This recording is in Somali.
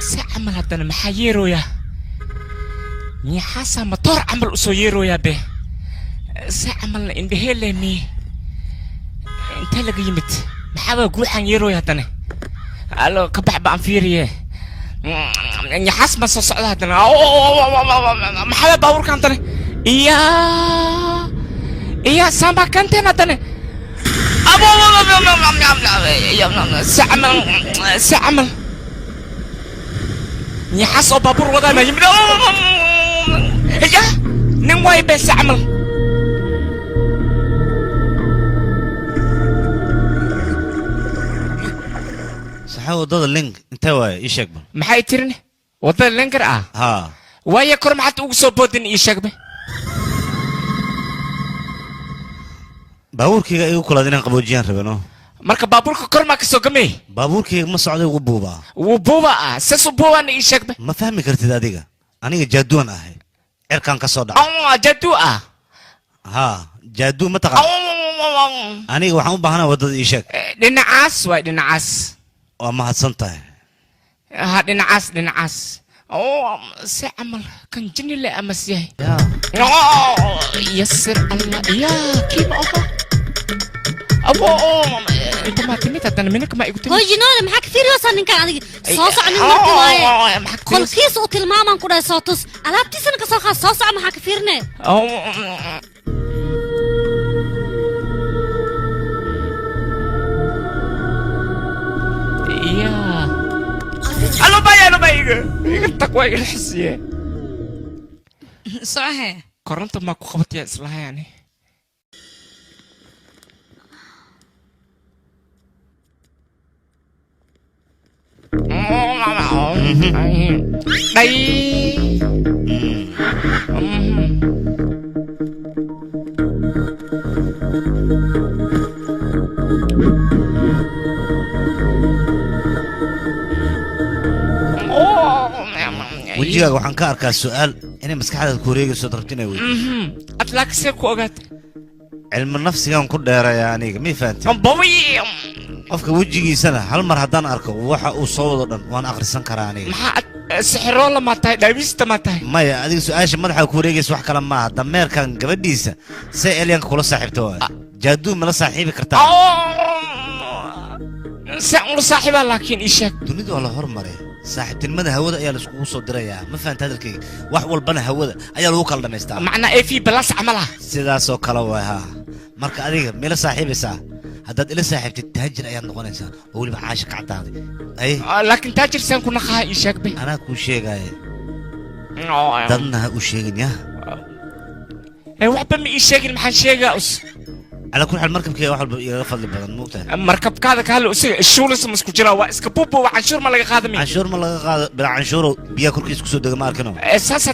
Si camal haddana maxaa yeerooyaa? Miyaxaasaa matoor camal usoo yeerooyaa be? Si camalna indhahee miye? Intee laga yimid? Maxaaba guuxaan yeerooya haddana? Alo, ka bax ba, aan fiiriye. Nyaxaas ma soo socda haddana? Maxaaba baabuurka haddana? Iya iya, samba kanteen haddana. Si camal, si camal nyaxaas oo baabuur wadaa ma yimid? Ya nin waay be, si camal. Saxa, waddada link intee waaye? Ii sheeg bal. Maxay tirin? Waddada linkar ah? Haa. Waaye, kor maxaad ugu soo boodin? Ii sheegbe. Baabuurkayga igu kulaad, inaan qaboojiyaan rabeno. Marka baabuurka kor maa ka soo gamay? Baabuurkayga ma socday, ugu buubaa. Wuu buuba ah? Sas u buubaana? Ii sheegbe. Ma fahmi kartid adiga. Aniga jaaduwan ahay, cirkaan ka soo dhacay. Jaaduu ah? Haa, jaaduu ma taqaan? Aniga waxaan u baahanaa waddada, ii sheeg. Dhinacaas waay, dhinacaas. Waa mahadsan tahay. Ha, dhinacaas, dhinacaas. Si camal kan jinni le amas yahay. Yasir Allah ya kiima oho abo. Inta maa timid haddana? Minaka maa igu timid? Hoy jinoole, maxaa ka fiiriyoosaa ninkan adiga? Soo soco, nin marti waaye. Qolkiisa u tilmaamaan ku dhahay, soo tus, alaabtiisana ka soo qaad. Soo soco, maxaa ka fiirine? Ya alo bay, alo bay, iga iga tag, waa igala xisiye. Socohe. Koronta maa ku qabataya islahay ani? Dhay. Wejigaaga waxaan ka arkaa su'aal inay maskaxdaada ku wareegayso, ood rabto inay weydiiso. Ad laakiin see ku ogaatay? Cilmi nafsigaan ku dheeraya aniga, may fahanteen? Bawi. Qofka wejigiisana hal mar haddaan arko, waxa uu soo wado dhan waan akhrisan karaa aniga. Maxaa ad sixiroola maa tahay? Dhaawista maa tahay? Maya, adiga su-aasha madaxa ku wareegaysa wax kale maaha. Dameerkan gabadhiisa see elyanka kula saaxiibta waay? Jaaduu mala saaxiibi kartaa? See ula saaxiibaa laakiin? Ii sheeg. Dunidu waa la hormaray. Saaxiibtinimada hawada ayaa laiskugu soo dirayaa, ma fahanta hadalkayga? Wax walbana hawada ayaa lagu kala dhamaystaa. Macnaa av balas camal ah? Sidaasoo kale waay, haa. Marka adiga mila saaxiibaysaa? Haddaad ila saaxiibtid, taajir ayaad noqonaysaa oo weliba caasha ka caddaaday ay. Laakiin taajir seen ku naqaha? Ii sheeg bay. Anaa kuu sheegaaye, dadna ha u sheegin ya. Waxba ma ii sheegin, maxaan sheegaa us? Calaa kulli xaal, markabkayga wax walba igaga fadli badan, moogtahay? Markabkaada kaale, usiga shuulis ma isku jiraa? Waa iska buubo, waa canshuur ma laga qaadamay? Canshuur ma laga qaado. Bilaa canshuuro biyaha korkiisa kusoo dega, ma arkino. Saasa.